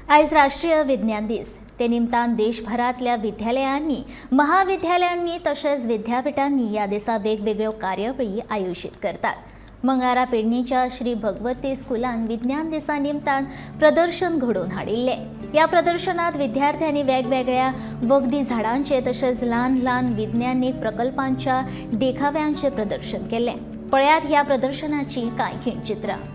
आयज राष्ट्रीय विज्ञान दीस. ते निमतान देशभरांतल्या विद्यालयांनी, महाविद्यालयांनी तशेंच विद्यापिठांनी ह्या दिसा वेगवेगळ्यो कार्यावळी आयोजीत करतात. मंगळारा पेडणेच्या श्री भगवती स्कुलान विज्ञान दिसा निमतान प्रदर्शन घडोवन हाडिल्लें. ह्या प्रदर्शनात विद्यार्थ्यांनी वेगवेगळ्या वखदी झाडांचे तशेंच ल्हान ल्हान विज्ञानीक प्रकल्पांच्या देखाव्यांचें प्रदर्शन केलें. पळयात ह्या प्रदर्शनाची कांय खिणचित्रां.